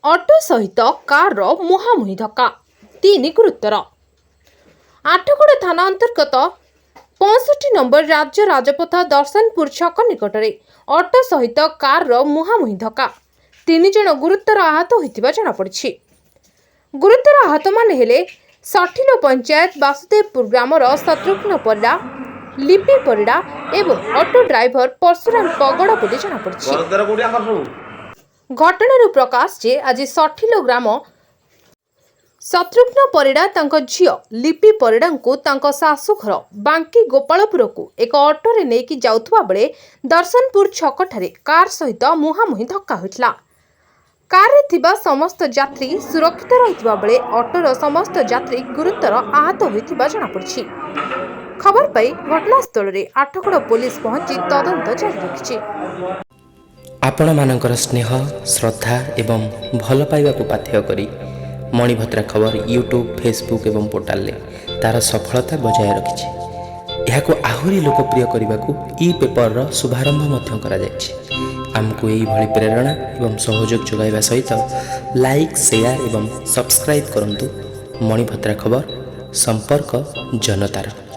Auto ସହିତ କାର୍ର ମୁହାଁମୁହିଁ ଧକ୍କା, ତିନି ଗୁରୁତର। ଆଠଗଡ଼ ଥାନା ଅନ୍ତର୍ଗତ 65 ନମ୍ବର ରାଜ୍ୟ ରାଜପଥ ଦର୍ଶନପୁର ଛକ ନିକଟରେ ଅଟୋ ସହିତ କାର୍ର ମୁହାଁମୁହିଁ ଧକ୍କା, ତିନି ଜଣ ଗୁରୁତର ଆହତ ହୋଇଥିବା ଜଣାପଡ଼ିଛି। ଗୁରୁତର ଆହତମାନେ ହେଲେ ସଠିଲୋ ପଞ୍ଚାୟତ ବାସୁଦେବପୁର ଗ୍ରାମର ଶତ୍ରୁଘ୍ନ ପରିଡ଼ା, ଲିପି ପରିଡ଼ା ଏବଂ ଅଟୋ ଡ୍ରାଇଭର ପରଶୁରାମ ପଗଡ଼ ବୋଲି ଜଣାପଡ଼ିଛି। ଘର କୋଉଠି ଆଙ୍କର ସବୁ? ଘଟଣାରୁ ପ୍ରକାଶ ଯେ ଆଜି ସଠିଲୋ ଗ୍ରାମ ଶତ୍ରୁଘ୍ନ ପରିଡ଼ା ତାଙ୍କ ଝିଅ ଲିପି ପରିଡ଼ାଙ୍କୁ ତାଙ୍କ ଶାଶୁଘର ବାଙ୍କି ଗୋପାଳପୁରକୁ ଏକ ଅଟୋରେ ନେଇକି ଯାଉଥିବା ବେଳେ ଦର୍ଶନପୁର ଛକଠାରେ କାର୍ ସହିତ ମୁହାଁମୁହିଁ ଧକ୍କା ହୋଇଥିଲା। କାର୍ରେ ଥିବା ସମସ୍ତ ଯାତ୍ରୀ ସୁରକ୍ଷିତ ରହିଥିବା ବେଳେ ଅଟୋର ସମସ୍ତ ଯାତ୍ରୀ ଗୁରୁତର ଆହତ ହୋଇଥିବା ଜଣାପଡ଼ିଛି। ଖବର ପାଇ ଘଟଣାସ୍ଥଳରେ ଆଠଗଡ଼ ପୋଲିସ ପହଞ୍ଚି ତଦନ୍ତ ଜାରି ରଖିଛି। ଆପଣମାନଙ୍କର ସ୍ନେହ, ଶ୍ରଦ୍ଧା ଏବଂ ଭଲ ପାଇବାକୁ ପାଥେୟ କରି ମଣିଭଦ୍ରା ଖବର ୟୁଟ୍ୟୁବ୍, ଫେସବୁକ୍ ଏବଂ ପୋର୍ଟାଲରେ ତା'ର ସଫଳତା ବଜାୟ ରଖିଛି। ଏହାକୁ ଆହୁରି ଲୋକପ୍ରିୟ କରିବାକୁ ଇ ପେପରର ଶୁଭାରମ୍ଭ ମଧ୍ୟ କରାଯାଇଛି। ଆମକୁ ଏଇଭଳି ପ୍ରେରଣା ଏବଂ ସହଯୋଗ ଯୋଗାଇବା ସହିତ ଲାଇକ୍, ସେୟାର ଏବଂ ସବସ୍କ୍ରାଇବ୍ କରନ୍ତୁ। ମଣିଭଦ୍ରା ଖବର, ସମ୍ପର୍କ ଜନତାର।